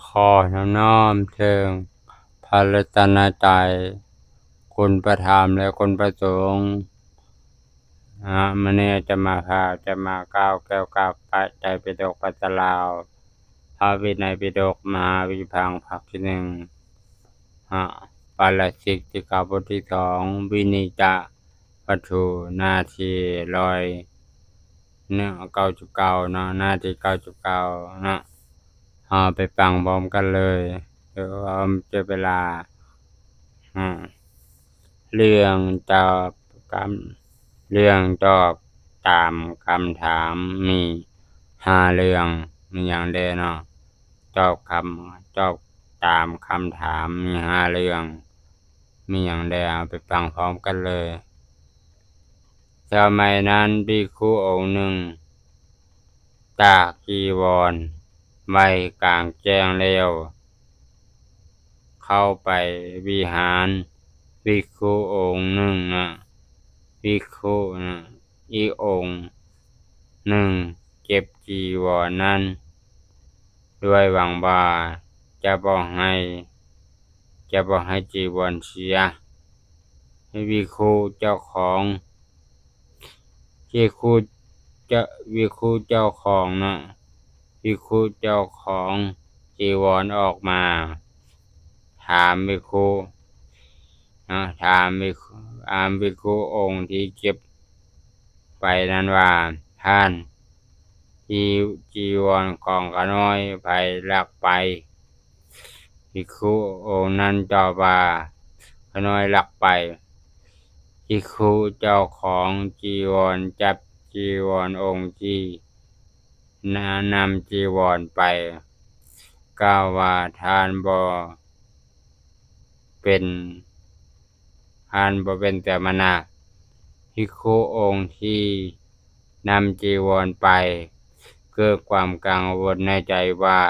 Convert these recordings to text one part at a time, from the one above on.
ຂໍນ້ອມນ້ອມເຖິງພະລັດຕະນະໄຕ, ຄຸນພະທຳ ແລະ ຄຸນພະສົງ. ອາ ມື້ນີ້ອາດຕະມາພາຈະມາກ່າວກ່ຽວກັບພະໄຕປິດົກພາສາລາວ, ພະວິໄນປິດົກມະຫາວິພັງ ພາກທີໜຶ່ງ, ອາ ປາລາຊິກທີເກົ້າ ບົດທີສອງ, ວິນິຈະວັດຖຸ ໜ້າທີຮ້ອຍ ເນາະ ເກົ້າສິບເກົ້າເນາະ, ໜ້າທີເກົ້າສິບເກົ້າເນາະ. ເຮົາໄປຟັງພ້ອມກັນເລີຍ ເພື່ອຄວາມເສຍເວລາ. ເລື່ອງຕອບຄຳ ເລື່ອງຕອບຕາມຄຳຖາມມີຫ້າເລື່ອງ. ມີຫຍັງແດ່ເນາະ? ຕອບຄຳ ຕອບຕາມຄຳຖາມມີຫ້າເລື່ອງ. ມີຫຍັງແດ່? ເຮົາໄປຟັງພ້ອມກັນເລີຍ. ສະໄໝນັ້ນ ພິກຂຸອົງໜຶ່ງຕາກຈີວອນໄວ້ກາງແຈ້ງແລ້ວ ເຂົ້າໄປວິຫານ. ພິກຂຸອົງໜຶ່ງນະ ພິກຂຸນະ ອີກອົງໜຶ່ງເກັບຈີວອນນັ້ນ ດ້ວຍຫວັງວ່າຈະບໍ່ໃຫ້ ຈະບໍ່ໃຫ້ຈີວອນເສຍ. ວິກຂຸເຈົ້າຂອງ ວິກຂຸເຈົ້າ ວິກຂຸເຈົ້າຂອງນະ ວິກຂຸເຈົ້າຂອງຈີວອນອອກມາ ຖາມວິກຂຸນະ ຖາມວິກຂຸ ຖາມວິກຂຸອົງທີ່ເກັບໄປນັ້ນວ່າ ທ່ານ ຈີ ຈີວອນຂອງຂ້ານ້ອຍໃຜລັກໄປ? ພິກຂຸອົງນັ້ນຕອບວ່າ ຂ້ານ້ອຍລັກໄປ. ພິກຂຸເຈົ້າຂອງຈີວອນຈັບຈີວອນອົງທີ່ນະ ນຳຈີວອນໄປ ກ່າວວ່າ ທ່ານບໍ່ເປັນ ທ່ານບໍ່ເປັນສະມະນະ. ພິກຂຸອົງທີ່ນຳຈີວອນໄປ ເກີດຄວາມກັງວົນໃນໃຈວ່າ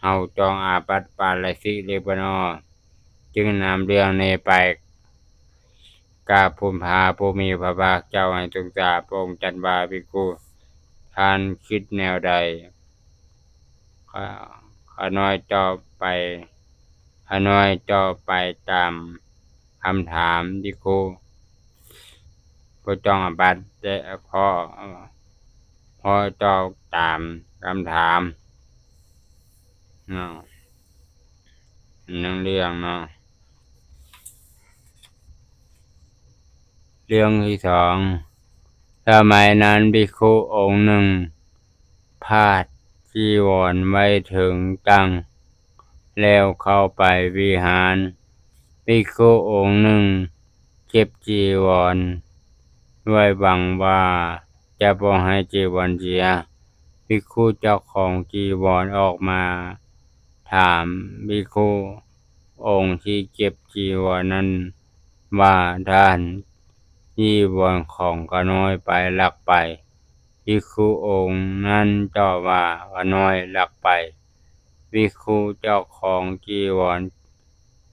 ເຮົາຕ້ອງອາບັດປາລາຊິກຫຼືບໍ່ນໍ ຈຶ່ງນຳເລື່ອງນີ້ໄປກາບຄຸນພະຜູ້ມີພະພາກເຈົ້າໃຫ້ຊົງຊາບ. ພະອົງຈັດວ່າ ພິກຂຸ ທ່ານຄິດແນວໃດ? ຂ້າ ຂ້ານ້ອຍຕອບໄປ ຂ້ານ້ອຍຕອບໄປຕາມຄຳຖາມ. ພິກຂຸບໍ່ຕ້ອງອາບັດ ແຕ່ເພາະ ເພາະຕອບຕາມຄຳຖາມເນາະ. ໜຶ່ງເລື່ອງເນາະ. ເລື່ອງທີສອງ ສະໄໝນັ້ນ ພິກຂຸອົງໜຶ່ງ ພາດຈີວອນໄວ້ເທິງຕັ່ງ ແລ້ວເຂົ້າໄປວິຫານ. ພິກຂຸອົງໜຶ່ງເກັບຈີວອນ ດ້ວຍຫວັງວ່າຈະບໍ່ໃຫ້ຈີວອນເສຍ. ພິກຂຸເຈົ້າຂອງຈີວອນອອກມາຖາມພິກຂຸອົງທີ່ເກັບຈີວອນນັ້ນວ່າ ທ່ານ ຈີວອນຂອງຂ້ານ້ອຍໃຜລັກໄປ? ພິກຂຸອົງນັ້ນຕອບວ່າ ຂ້ານ້ອຍລັກໄປ. ພິກຂຸເຈົ້າຂອງຈີວອນ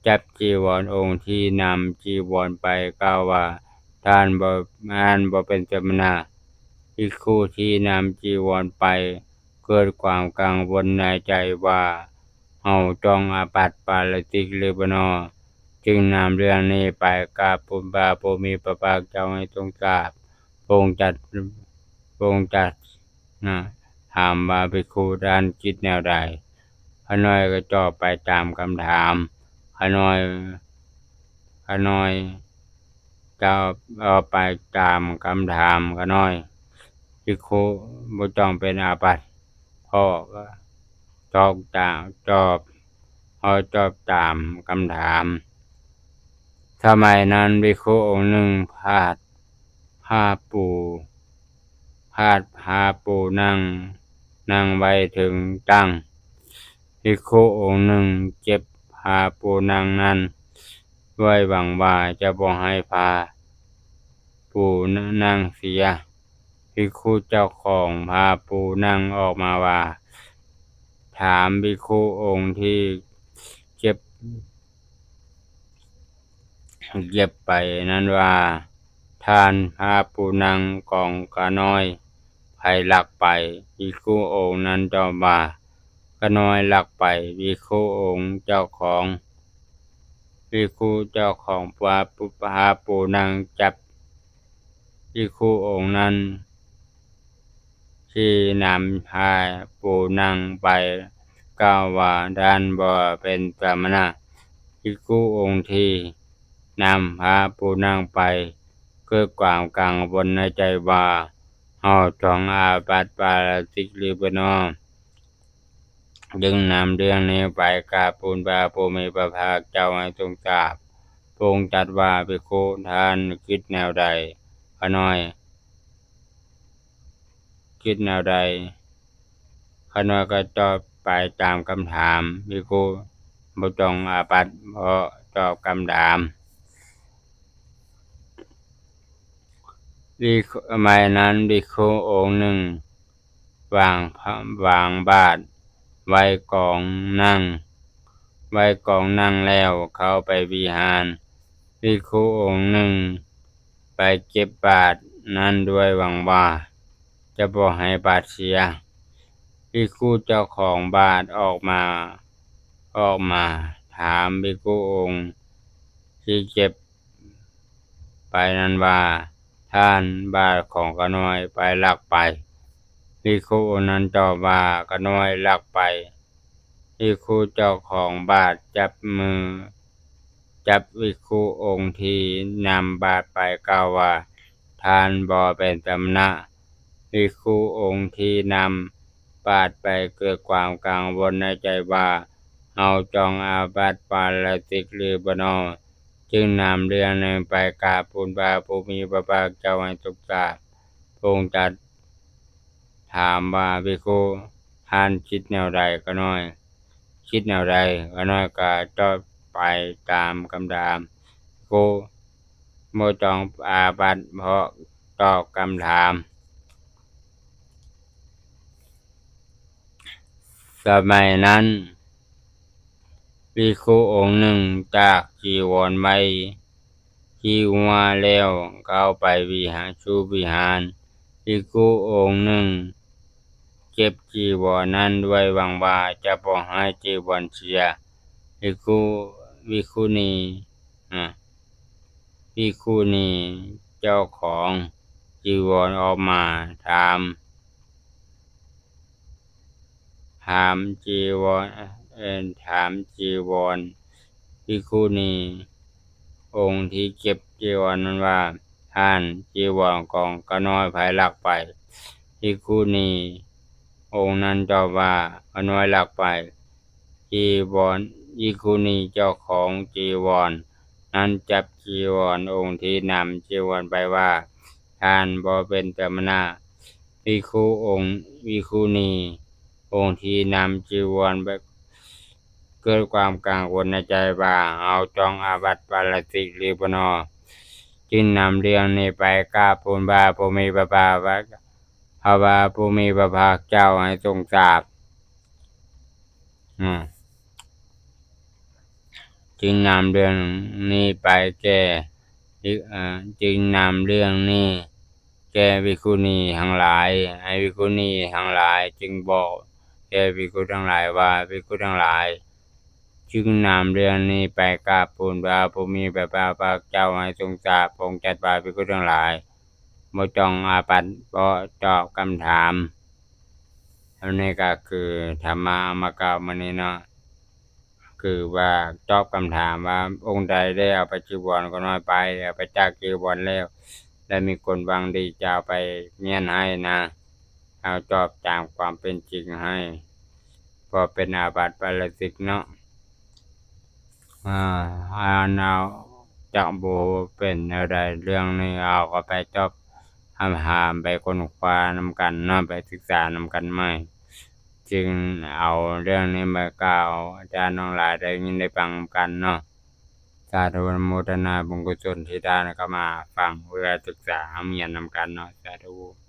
ຈັບຈີວອນອົງທີ່ນຳຈີວອນໄປ ກ່າວວ່າ ທ່ານບໍ່ ທ່ານບໍ່ເປັນສະມະນະ. ພິກຂຸທີ່ນຳຈີວອນໄປ ເກີດຄວາມກັງວົນໃນໃຈວ່າ ເຮົາຕ້ອງອາບັດປາລາຊິກຫຼືບໍ່ນໍ ຈຶ່ງນຳເລື່ອງນີ້ໄປກາບຄຸນພະຜູ້ມີພະພາກເຈົ້າໃຫ້ຊົງຊາບ. ພະອົງຈັດ ພະອົງຈັດນະ ຖາມວ່າ ພິກຂຸທ່ານຄິດແນວໃດ? ຂ້ານ້ອຍກໍຕອບໄປຕາມຄຳຖາມ. ຂ້ານ້ອຍ ຂ້ານ້ອຍຕອບ ຕອບໄປຕາມຄຳຖາມຂ້ານ້ອຍ. ພິກຂຸບໍ່ຕ້ອງເປັນອາບັດ ເພາະຕອບຕາມ ຕອບ ເພາະຕອບຕາມຄຳຖາມ. ສະໄໝນັ້ນ ພິກຂຸອົງໜຶ່ງພາດຜ້າປູ ພາດຜ້າປູນັ່ງ ນັ່ງໄວ້ເທິງຕັ່ງ. ພິກຂຸອົງໜຶ່ງເກັບຜ້າປູນັ່ງນັ້ນ ດ້ວຍຫວັງວ່າຈະບໍ່ໃຫ້ຜ້າປູນະ ນັ່ງເສຍ. ພິກຂຸເຈົ້າຂອງຜ້າປູນັ່ງອອກມາວ່າ ຖາມພິກຂຸອົງທີ່ເກັບ ເກັບໄປນັ້ນວ່າ ທ່ານ ຜ້າປູນັ່ງຂອງຂ້ານ້ອຍໃຜລັກໄປ? ພິກຂຸອົງນັ້ນຕອບວ່າ ຂ້ານ້ອຍລັກໄປ. ພິກຂຸອົງເຈົ້າຂອງ ພິກຂຸເຈົ້າຂອງພາ ພາຜູ້ນັ່ງຈັບ ພິກຂຸອົງນັ້ນທີ່ນຳພາຜູ້ນັ່ງໄປ ກ່າວວ່າ ທ່ານບໍ່ເປັນສະມະນະ. ພິກຂຸອົງທີ່ນຳພາຜູ້ນັ່ງໄປ ເກີດຄວາມກັງວົນໃນໃຈວ່າ ເຮົາຕ້ອງອາບັດປາລາຊິກຫຼືບໍ່ນໍ? ຈຶ່ງນຳເລື່ອງນີ້ໄປກາບທູນພະຜູ້ມີພະພາກເຈົ້າໃຫ້ຊົງຊາບ. ພະອົງຕັດວ່າ ພິກຂຸ ທ່ານຄິດແນວໃດ? ຂ້ານ້ອຍຄິດແນວໃດ? ຂ້ານ້ອຍກໍຕອບໄປຕາມຄຳຖາມ. ພິກຂຸບໍ່ຕ້ອງອາບັດ ເພາະຕອບຄຳຖາມ. ວິ ສະໄໝນັ້ນ ພິກຂຸອົງໜຶ່ງວາງ ວາງບາດໄວ້ກອງນັ່ງ ໄວ້ກອງນັ່ງແລ້ວເຂົ້າໄປວິຫານ. ພິກຂຸອົງໜຶ່ງໄປເກັບບາດນັ້ນດ້ວຍຫວັງວ່າຈະບໍ່ໃຫ້ບາດເສຍ. ພິກຂຸເຈົ້າຂອງບາດອອກມາ ອອກມາຖາມພິກຂຸອົງທີ່ເກັບ ໄປນັ້ນວ່າ ທ່ານ ບາດຂອງຂ້ານ້ອຍໃຜລັກໄປ? ພິກຂຸອົງນັ້ນຕອບວ່າ ຂ້ານ້ອຍລັກໄປ. ພິກຂຸເຈົ້າຂອງບາດຈັບມື ຈັບພິກຂຸອົງທີ່ນຳບາດໄປ ກ່າວວ່າ ທ່ານບໍ່ເປັນສະມະນະ. ພິກຂຸອົງທີ່ນຳບາດໄປເກີດຄວາມກັງວົນໃນໃຈວ່າ ເຮົາຕ້ອງອາບັດປາລາຊິກຫຼືບໍ່ນໍ? ຈຶ່ງນຳເລື່ອງນີ້ໄປກາບທູນພະຜູ້ມີພະພາກເຈົ້າໃຫ້ຊົງຊາບ. ພະອົງຕັດຖາມວ່າ ພິກຂຸ ທ່ານຄິດແນວໃດ? ຂ້ານ້ອຍຄິດແນວໃດ? ຂ້ານ້ອຍກໍຕອບໄປຕາມຄຳຖາມ. ພິກຂຸບໍ່ຕ້ອງອາບັດ ເພາະຕອບຄຳຖາມ. ສະໄໝນັ້ນ ພິກຂຸອົງໜຶ່ງຕາກຈີວອນໄວ້ທີ່ຫົວແລ້ວເຂົ້າໄປວິຫານ ສູ່ວິຫານ. ພິກຂຸອົງໜຶ່ງເກັບຈີວອນນັ້ນດ້ວຍຫວັງວ່າຈະບໍ່ໃຫ້ຈີວອນເສຍ. ພິກຂຸ ພິກຂຸນີ ອາ ພິກຂຸນີເຈົ້າຂອງຈີວອນອອກມາຖາມ ຖາມຈີວອນ ເອີ້ນຖາມຈີວອນ ພິກຂຸນີອົງທີ່ເກັບຈີວອນນັ້ນວ່າ ທ່ານ ຈີວອນຂອງຂ້ານ້ອຍໃຜລັກໄປ? ພິກຂຸນີອົງນັ້ນຕອບວ່າ ຂ້ານ້ອຍລັກໄປ. ຈີວອນ ພິກຂຸນີເຈົ້າຂອງຈີວອນນັ້ນຈັບຈີວອນອົງທີ່ນຳຈີວອນໄປວ່າ ທ່ານບໍ່ເປັນສະມະນະ. ພິກຂຸອົງ ພິກຂຸນີອົງທີ່ນຳຈີວອນໄປເກີດຄວາມກັງວົນໃນໃຈວ່າ ເຮົາຕ້ອງອາບັດປາລາຊິກຫຼືບໍ່ນໍ? ຈຶ່ງນຳເລື່ອງນີ້ໄປກາບທູນພະຜູ້ມີພະພາກ ພະ ພະຜູ້ມີພະພາກເຈົ້າໃຫ້ຊົງຊາບ. ອາ ຈຶ່ງນຳເລື່ອງນີ້ໄປແກ່ ເອີ ຈຶ່ງນຳເລື່ອງນີ້ແກ່ພິກຂຸນີທັງຫຼາຍ. ໃຫ້ພິກຂຸນີທັງຫຼາຍຈຶ່ງບອກແກ່ພິກຂຸທັງຫຼາຍວ່າ ພິກຂຸທັງຫຼາຍ ຈຶ່ງນຳເລື່ອງນີ້ໄປກາບທູນພະຜູ້ມີພະພາກເຈົ້າໃຫ້ຊົງຊາບ. ພະອົງຕັດວ່າ ພິກຂຸທັງຫຼາຍ ບໍ່ຕ້ອງອາບັດ ເພາະຕອບຄຳຖາມ. ອັນນີ້ກໍຄືທຳມະເອົາມາກ່າວມື້ນີ້ເນາະ ຄືວ່າຕອບຄຳຖາມວ່າ ອົງໃດໄດ້ເອົາໄປຈີວອນຂ້ານ້ອຍໄປ ເອົາໄປຕາກຈີວອນແລ້ວ ແລະ ມີຄົນຫວັງດີຈະເອົາໄປມ້ຽນໃຫ້ນະ. ເຮົາຕອບຕາມຄວາມເປັນຈິງໃຫ້ ເພາະເປັນອາບັດປາລາຊິກເນາະ. ອາ ອັນເຮົາຈັກບໍ່ຮູ້ເປັນແນວໃດ ເລື່ອງນີ້ເຮົາກໍໄປຕອບຄຳຖາມ ໄປຄົ້ນຄວ້ານຳກັນເນາະ ໄປສຶກສານຳກັນໃໝ່ ຈຶ່ງເອົາເລື່ອງນີ້ມາກ່າວໃຫ້ທ່ານທັງຫຼາຍໄດ້ຍິນໄດ້ຟັງນຳກັນເນາະ. ສາທຸ ອະນຸໂມທະນາບຸນກຸສົນທີ່ທ່ານເຂົ້າມາຟັງ ເພື່ອສຶກສາຮ່ຳຮຽນນຳກັນເນາະ. ສາທຸ.